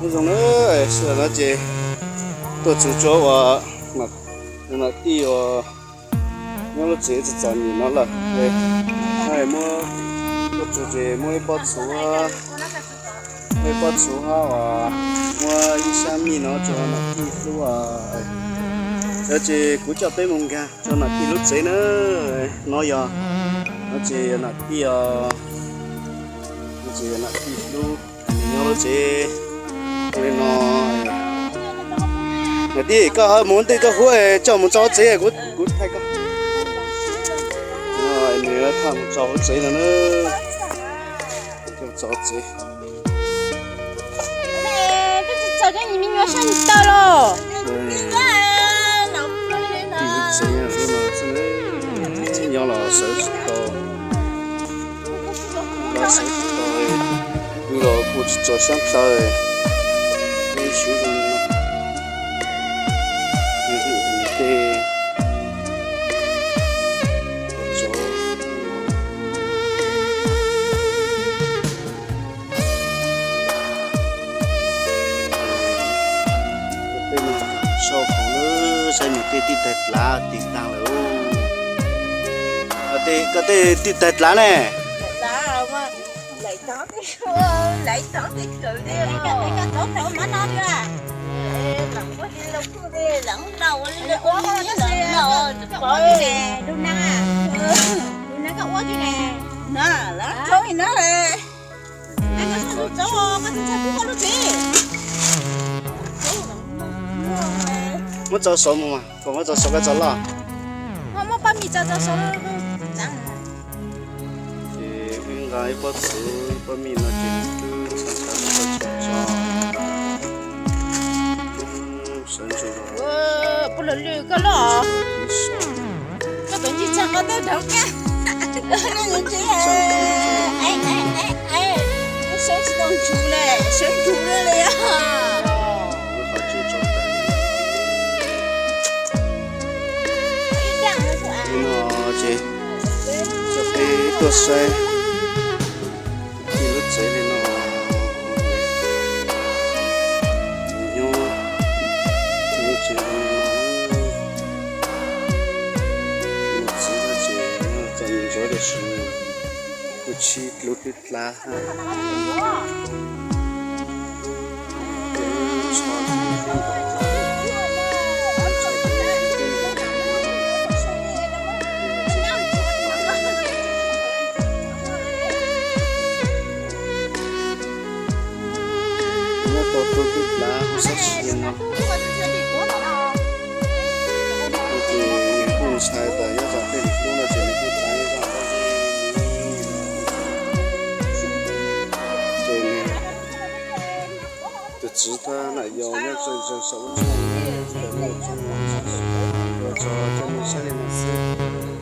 Nyob zoo na, sawv daws no ces tuaj txug tso uas nam tij uas nyob lub tsev txom txom nyem no lawm. Muab tuaj txug ces muab ib pob txhuv, muab ib pob txhuv hab uas muab ib sab mij no tso nam tij hlub. Sawv ces kuv coj peb mus nkaag tso nam tij lub tsev na. No yog, no ces yog nam tij os, no ces yog nam tij hlub. Nyob lub tsev li no. Nam tij, koj ho mus ua ntej koj huab coj mus tso huv tsev, kuv thaij koj. Nws thaj mus tso huv tsev no na. Tso tsev. Tij huv tsev no, nyob los sawv tsis tau. Los sawv tsis tau, pw los kuj tsis tso xyab taw, peb xyuv zoo no, tej, peb sau qhov lawm, saib nws tej tij taig dlav tig taag lawm. Koj tej tij taig dlav ne? Muab tso saum mus mas, koj muab tso saum koj tso loj. Ces wb nqa ib pob txhuv ib pob mij no ces wb txhaj txhaj tso, sawv ntsees. Puab lug lwj koj loj. Koj tuav ntsej tsag qhov teb dhawv kag. Sawv tsis tau ntsug le, sawv ntsug le. Li no ces coj peb tuaj saib tij lub tsev li no. Nyob, nyob tsev li no, nws txiv ces nyob txom nyem ntsuav tiam sis kuj tsis dlub dlub dlav. Nyob tau tug tub dlav kuj sab sia no, ces nws kuj ntshai tas nyob txog tej hlub no ces nws kuj dlav zog, ces nws tus txiv thiab nam yau nyob tseem tseem saum lub tsheb, ua tso coj nej saib li no xwb.